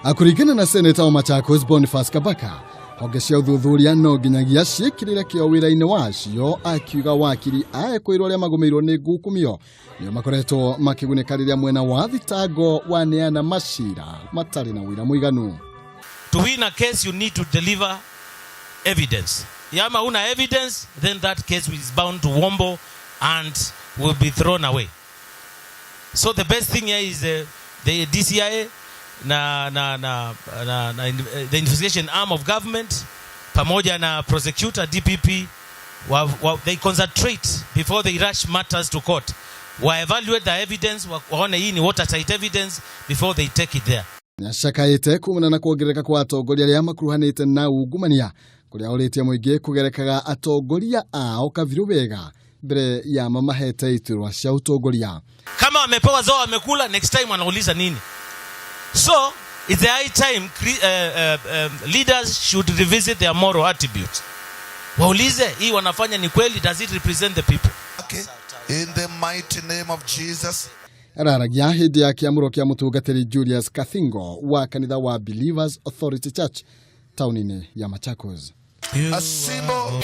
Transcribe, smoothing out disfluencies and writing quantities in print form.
Kũringana na seneta wa Machakos Boniface Kabaka, honge cia ũthuthuria no nginyagia ciĩkĩrĩre kĩo wĩra-inĩ wacio, akiuga wakiri aekwĩrwo arĩa magũmĩirwo nĩ ngukumio nĩo makoretwo makĩgunĩka rĩrĩa mwena wa thitango waneana macira matarĩ na ũira mũiganu. To win a case you need to deliver evidence. Yama una evidence, then that case is bound to wombo and will be thrown away. So the best thing here is the DCI na the investigation arm of government pamoja na prosecutor DPP they concentrate before they rush matters to court. Wa evaluate the evidence, waone hii ni watertight evidence before they take it there. Nĩacakaĩte kumana na kuongerereka kwa atongoria arĩa makuruhanĩte na ungumania kũrĩa ũrĩtie mũingĩ kũgerekaga atongoria ao kabirũ wega mbere ya mamahete iturwa cia ũtongoria. Kama wamepewa zao wamekula, next time wanauliza nini? So it's the high time leaders should revisit their moral attributes. Waulize hii wanafanya ni kweli, does it represent the people? Okay. In the mighty name of Jesus. Araragia hĩndĩ ya kĩamũro kĩa mũtungatĩri Julius Kathingo wa kanitha wa Believers Authority Church taũni-inĩ ya Machakos. A symbol.